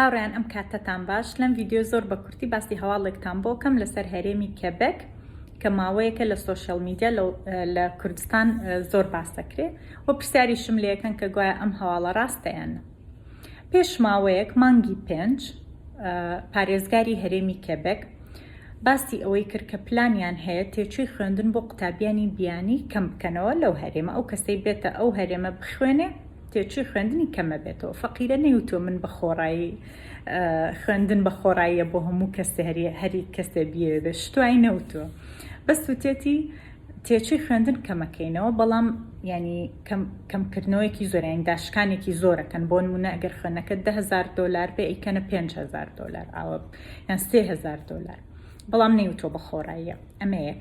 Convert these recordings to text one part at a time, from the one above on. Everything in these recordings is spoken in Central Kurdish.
هاوڕێیان ئەم کاتەتان باش لەم ڤیدیۆ زۆر بە کورتی باسی هەواڵێکتان بۆ کەم لەسەر هەرێمی کێبەک کە ماوەیەکە لە social media لە کوردستان زۆر باس دەکرێ و پرسیاریشم لێکەن کە گوایە ئەم هەواڵە ڕاستە یان نا. پێش ماوەیەک مانگی پێنج پارێزگاری هەرێمی کێبەک باسی ئەوەی کرد کە پلانیان هەیە تێچووی خوێندن بۆ قوتابیانی بیانی کەم بکەنەوە لەو هەرێمە ئەو کەسەی بێتە ئەو هەرێمە بخوێنێ تێچووی خوێندنی کەمە بێتەوە فەقیرە نەیوتووە من بە خۆڕایی خوێندن بە خۆڕاییە بۆ هەموو کەسێ هەری هەری کەسێ بیەوێ بێ شتوای نەوتووە بەس وتێتی تێچووی خوێندن کەمەکەینەوە بەڵام ینی کەم کەمکردنەوەیەکی زۆر یانی داشکانێکی زۆرەکەن بۆ نمونە ئەگەر خوێندنەکە 10هزار دۆلار بێ ئەیکەنە 5هزار دۆلار ئاوە یان 3هزار دۆلار بەڵام نەیوتووە بە خۆڕاییە ئەمە یەک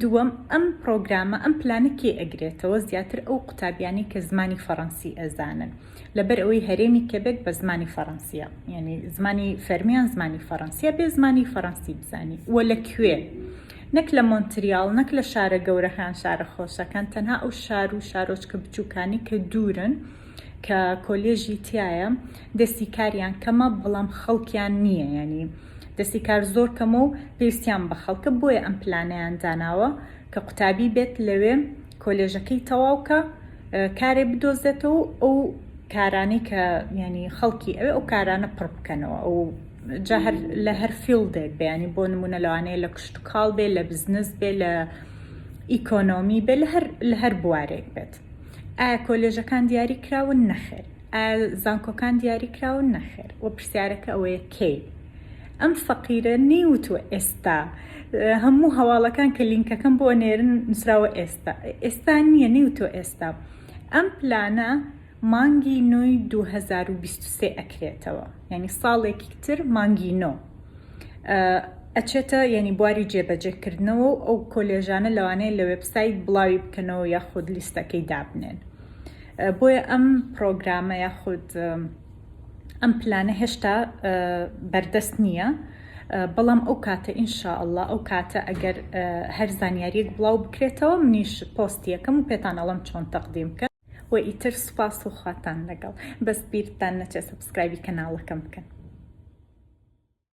دووەم، ئەم پڕۆگرامە، ئەم پلانە کێ ئەگرێتەوە؟ زیاتر ئەو قوتابیانەی کە زمانی فەڕەنسی ئەزانن. لەبەر ئەوەی هەرێمی کێبێک بە زمانی فەڕەنسیە. یانی زمانی فەرمیان زمانی فەڕەنسیە، بێ زمانی فەڕەنسی بزانی. وە لە کوێ؟ نەک لە مۆنتریاڵ، نەک لە شارە گەورەکان، شارە خۆشەکان، تەنها ئەو شار و شارۆچکە بچووکانەی کە دوورن، کە کۆلێژی تیایە، دەستی کاریان کەمە، بەڵام خەڵکیان نییە. یانی دەستی کار زۆر کەمە و پێویستیان بە خەڵکە بۆیە ئەم پلانەیان داناوە کە قوتابی بێت لەوێ کۆلێژەکەی تەواو کە کارێ بدۆزێتەوە و ئەو کارانەی کە ینی خەڵکی ئەوێ ئەو کارانە پڕ بکەنەوە ئەو جا هەر لە هەر field ێک بێ ینی بۆ نمونە لەوانەیە لە کشتوکاڵ بێ لە بزنس بێ لە ئیکۆنۆمی بێ لە هەر لە هەر بوارێک بێت ئایا کۆلێژەکان دیاری کراون نەخێر ئایا زانکۆکان دیاری کراون؟ نەخێر. وە پرسیارەکە ئەوەیە کەی؟ ئەم فەقیرە نەیوتووە ئێستا. هەموو هەواڵەکان کە لینکەکەم بۆ ئەنێرن نووسراوە ئێستا. ئێستا نییە نەیوتووە ئێستا. ئەم پلانە مانگی نۆی 2023 ئەکرێتەوە. یعنی ساڵێکی تر مانگی نۆ. ئەچێتە یعنی بواری جێبەجێکردنەوە و ئەو کۆلێژانە لەوانەیە لە وێبسایت بڵاوی بکەنەوە یاخود لیستەکەی دابنێن. بۆیە ئەم پرۆگرامە یاخود ئەم پلانە هێشتا بەردەست نییە بەڵام ئەو کاتە ئینشاءله ئەو کاتە ئەگەر هەر زانیاریەک بڵاو بکرێتەوە منیش پۆستی یەکەم و پێتان ئەڵم چۆن تەقدیم بکەن و ئیتر سوپاس و خواتان لەگەڵ بەس بیرتان نەچێت subscribe ی کەناڵەکەم بکەن.